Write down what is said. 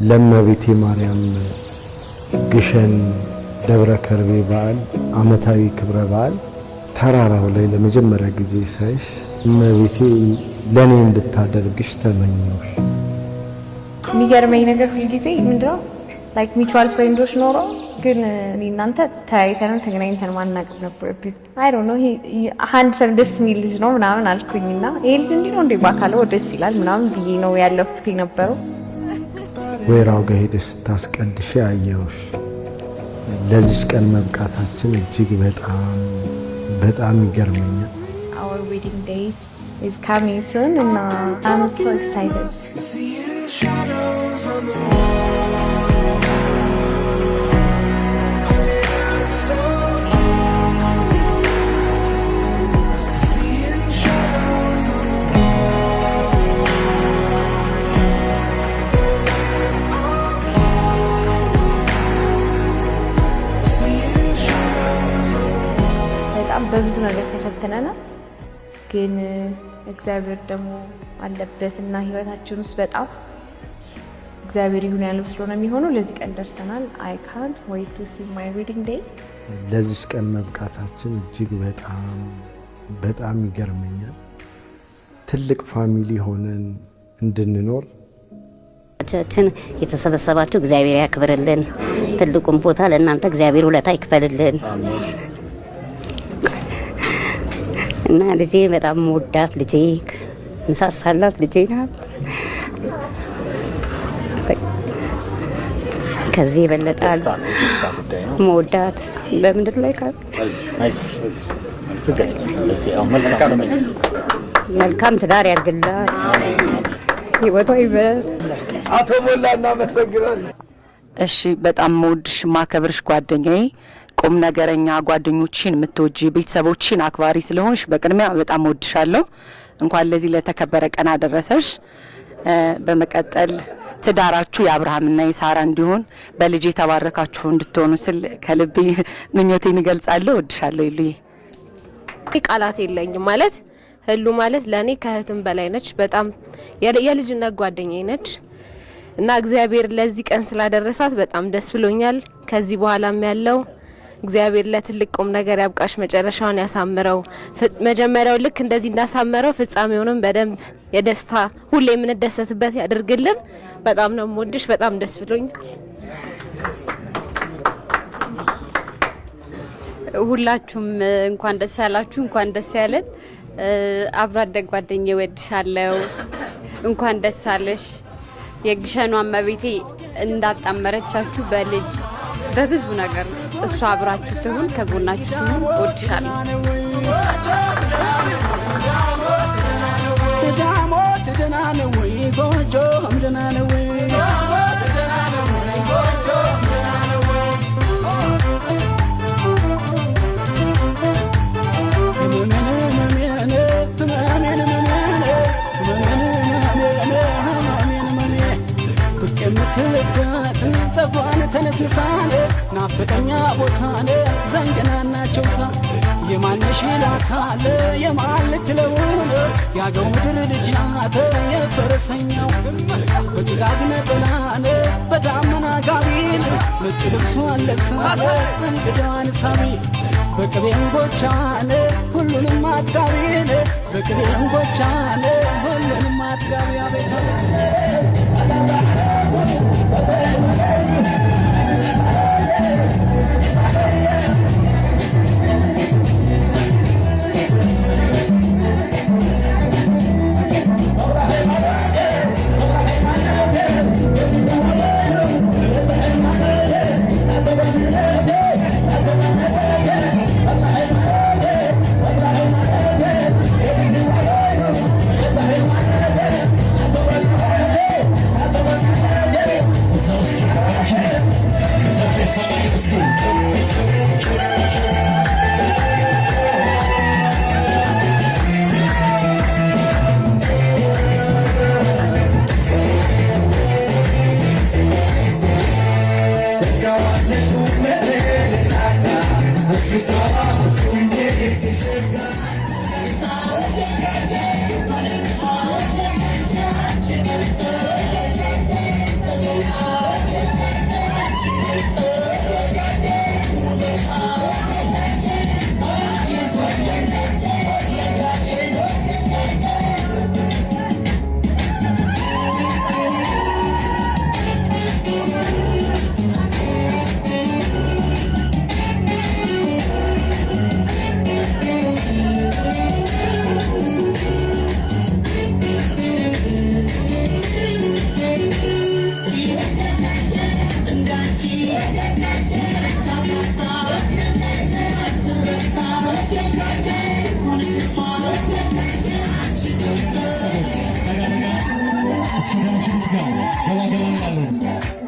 ለእመቤቴ ማርያም ግሸን ደብረ ከርቤ በዓል ዓመታዊ ክብረ በዓል ተራራው ላይ ለመጀመሪያ ጊዜ ሳይሽ እመቤቴ ለእኔ እንድታደርግሽ ተመኘሁሽ። የሚገርመኝ ነገር ሁልጊዜ ምንድነው፣ like mutual friend ኦች ኖሮ ግን እኔ እናንተ ተያይተንም ተገናኝተን ማናውቅም ነበር። I don't know፣ handsome ደስ የሚል ልጅ ነው ምናምን አልኩኝና ይሄ ልጅ እንዲህ ነው እንዴ፣ በአካል ደስ ይላል ምናምን ብዬ ነው ያለፍኩት የነበረው። ወይራው ጋር ሄደሽ ስታስቀድሽ አየሁሽ። ለዚች ቀን መብቃታችን እጅግ በጣም በጣም ይገርመኛል። Our wedding days is coming soon and I'm so excited. Seeing shadows on the wall. So seeing shadows on the wall. Seeing shadows on the በጣም በብዙ ነገር ተፈትነናል፣ ግን እግዚአብሔር ደግሞ አለበት እና ህይወታችን ውስጥ በጣም እግዚአብሔር ይሁን ያለው ስለሆነ የሚሆነው ለዚህ ቀን ደርሰናል። አይ ካንት ዌይት ቱ ሲ ማይ ዌዲንግ ዴይ። ለዚች ቀን መብቃታችን እጅግ በጣም በጣም ይገርመኛል። ትልቅ family ሆነን እንድንኖር ቻችን የተሰበሰባችሁ እግዚአብሔር ያክብርልን። ትልቁን ቦታ ለእናንተ እግዚአብሔር ውለታ ይክፈልልን እና ልጄ በጣም መወዳት ልጄ ምሳሳላት ልጄ ናት። ከዚህ የበለጠ መወዳት በምድር ላይ መልካም ትዳር ያድርግላት፣ ህይወቷ ይበል። አቶ ሞላ እናመሰግናለን። እሺ፣ በጣም መወድሽ ማከብርሽ ጓደኛዬ፣ ቁም ነገረኛ፣ ጓደኞችን የምትወጂ፣ ቤተሰቦችን አክባሪ ስለሆንሽ በቅድሚያ በጣም እወድሻለሁ። እንኳን ለዚህ ለተከበረ ቀን አደረሰሽ። በመቀጠል ትዳራችሁ የአብርሃምና የሳራ እንዲሆን፣ በልጅ የተባረካችሁ እንድትሆኑ ስል ከልቤ ምኞቴን እገልጻለሁ። እወድሻለሁ ይሉዬ። ቃላት የለኝም። ማለት ህሉ ማለት ለእኔ ከእህትም በላይ ነች። በጣም የልጅነት ጓደኛዬ ነች እና እግዚአብሔር ለዚህ ቀን ስላደረሳት በጣም ደስ ብሎኛል። ከዚህ በኋላም ያለው እግዚአብሔር ለትልቅ ቁም ነገር ያብቃሽ፣ መጨረሻውን ያሳምረው። መጀመሪያው ልክ እንደዚህ እንዳሳመረው ፍጻሜውንም በደንብ የደስታ ሁሌ የምንደሰትበት ያደርግልን። በጣም ነው የምወድሽ። በጣም ደስ ብሎኛል። ሁላችሁም እንኳን ደስ ያላችሁ፣ እንኳን ደስ ያለን። አብሮ አደግ ጓደኛዬ እወድሻለሁ፣ እንኳን ደስ አለሽ። የግሸኗ እመቤቴ እንዳጣመረቻችሁ በልጅ በብዙ ነገር እሷ አብራችሁ ትሁን፣ ከጎናችሁ ትሁን። እወድሻለሁ። ዳሞት ደህና ነው ወይ? ጎጆም ደህና ነው ወይ? ህመሜን ህመሜን ህመሜን ህመሜን ህመሜን ህመሜን ህመሜን ህመሜ ብቅ የምትልበት ጸጉሯን ተነስንሳን ናፈቀኛ ቦታን ዘንገናናቸው ሳ የማነሽ ይላታል፣ የማን ልትለውን ያገው ምድር ልጅ ናት የፈረሰኛው በጭጋግ ነጠላን በዳመና ጋቢን ነጭ ልብሷን ለብሳ እንግዳዋን ሳሚ በቅቤ እንጎቻን ሁሉንም አጥጋቢን በቅቤ እንጎቻን ሁሉንም አጥጋቢ አቤት። እስከ ጋር ገላ ገላ እንላለን።